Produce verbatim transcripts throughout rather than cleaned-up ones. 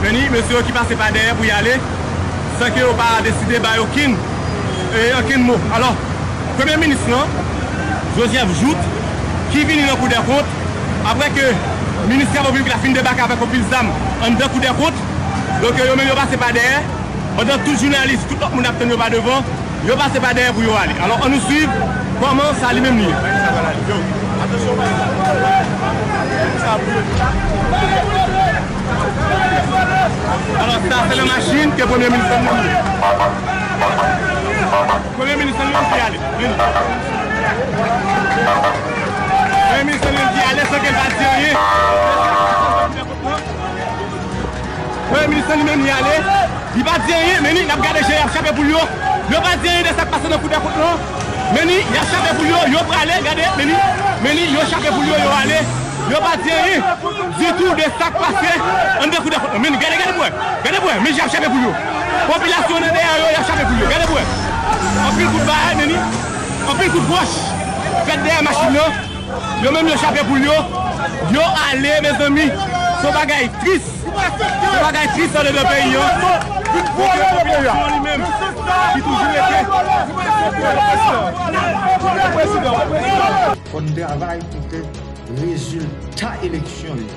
Ni mesye yo ki pase pa dèyè pou y ale, san ke yo pa deside bay okenn, e, okenn mo. Alò, premye minis lan, Joseph Jouthe, ki vini nan Kou dè Kont, apre ke minis Travo Piblik la fin debake avèk yon pil zam anndan Kou dè Kont, donk, yo menm yo pase pa dèyè, pandan tout jounalis, tout lòt moun ap tann yo pa devan, yo pase pa dèyè pou yo ale. Alò, ann nou swiv kòman sa li menm li ye. Alò, sa se nan machin ke premye minis lan monte. Premye minis lan menm ki ale. Vini. Premye minis lan menm ki ale san ke l pa di anyen. Premye minis lan li menm li ale. Li pa di anyen, men ni, n ap gade jan y ap chape poul yo. Yo pa di anyen de sa k pase nan Kou dè Kont lan. Men ni, y ap chape poul yo, yo prale, gade, men ni, men ni, yo chape poul yo, yo ale. Yo pa di anyen ditou de sa k pase anndan Kou dè Kont lan. Men ni, gade, gade pou wè, gade pou wè, men jan y ap chape poul yo. Popilasyon an nan dèyè yo, y ap chape poul yo, gade pou wè. Anpil kout bagay, men ni, anpil kout wòch fèt dèyè machin nan. Yo menm yo chape poul yo, yo ale, mezanmi. Se yon bagay tris. Se yon bagay tris anndan peyi an. Popilasyon an li menm, ki toujou rete. Fò n travay pou ke rezilta eleksyon yo,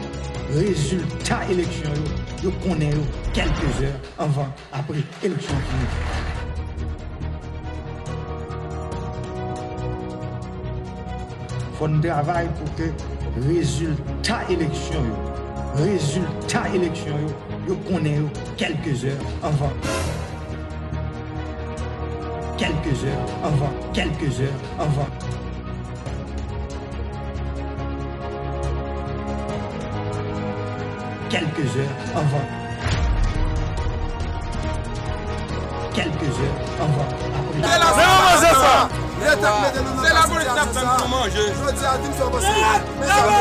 rezilta eleksyon yo, yo konnen yo kèlke zè anvan, apre eleksyon an fini. Fò n travay pou ke rezilta eleksyon yo, rezilta eleksyon yo, yo konnen yo kèlke zè anvan. Kèlke zè anvan, kèlke zè anvan. Kèlke zè anvan. Kèlke zè anvan. Apre. Se lapolis k ap tann pou manje. Jodi a, di m sa w panse. Mezanmi,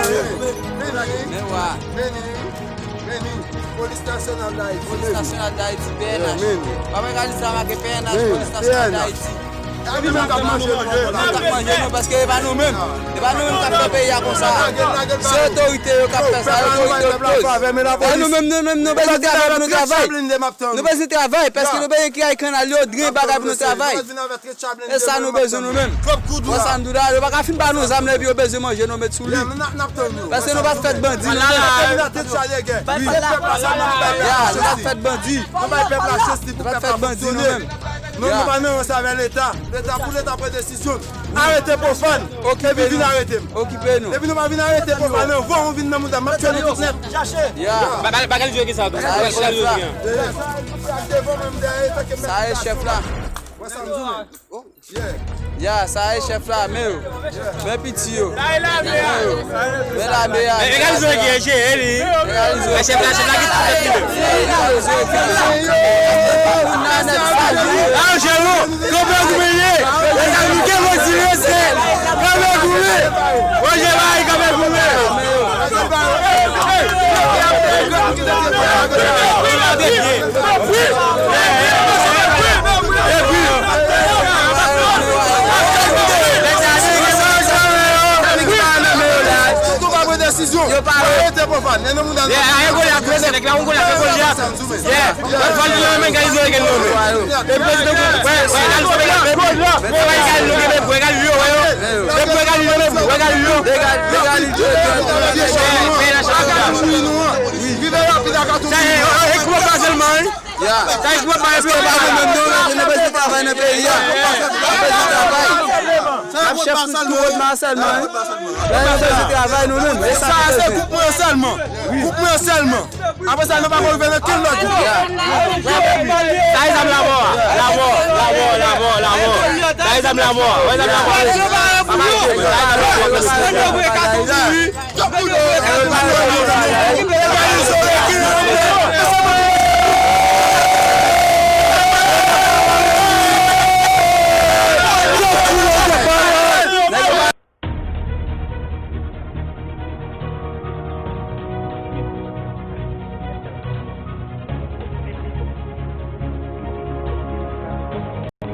vini, vini, vini. Polis Nasyonal d Ayiti. Polis Nasyonal d Ayiti, P N H. Papa Egalite la make P N H, Polis Nasyonal d Ayiti. Yo pa k manje nou, paske e pa nou menm. E pa nou menm k ap fè peyi a konsa. Se otorite yo k ap fè sa, otorite yo k koz. E nou menm, nou menm, nou bezwen travay pou nou travay. Nou bezwen travay, paske nou bezwen kay kannal yo, dren, bagay pou nou travay. E sa nou bezwen nou menm. Wè sa m di w la, yo pa ka fin ba nou zam la epi yo bezwen manje nou met sou li. Paske nou pa t fèt bandi nou menm. Ya, nou pa t fèt bandi. Nou pa t fèt bandi nou menm. Nou, nou pa nan rans avè Leta. Leta, pou Leta pran desizyon l. Arete Pwofàn. Epi vin arete m. Okipe nou. Epi nou pa vin arete Pwofàn anvan ou vin nan mouda m, m ap tchwe nou tout nèt. Ya. Bagay l jwe ki sa tou. Sa e chèf la. Sa e chèf la. Wè sa m di w. Ya, sa e chèf la, men yo. Men piti yo. Men yo. Men lame a. Egalize ki e jere li. Egalize. Men chèf la, chèf la ki tout tèt li. Egalize. Anjelo, kanpe goumen ye. Egalize, kanpe goumen. Anjelo, kanpe goumen. Yo pa arete Pwofàn. Nèg la, yon Golyat, mesye, nèg la, yon Golyat, yon Golyat. Yeah. Fò l di yo menm, Galizo, gen nonmen. E prezidan, wè, wè, Galizo, wè, wè, Galizo, wè, wè, Galizo, wè, yo. Wè, wè, Galizo, wè, wè, Galizo. Rive rapid ak Atoubwi. Sa e, e, e, koup pa sèlman, wi. Ya. Sa e, koup pa sèlman. Nou bezwen travay nan peyi a. Nou bezwen travay. Ap chèf tou wòd Marcel, man. Nou bezwen travay nou menm. E sa, se koup mwen sèlman. Koup mwen sèlman. Apre sa, nou pa ka rive nan kenn lòt gwoup. Sa e zam lamò a. Lamò, lamò, lamò, lamò. Sa e zam lamò a. Wè zam lamò a. Papa, sa e zam lamò a.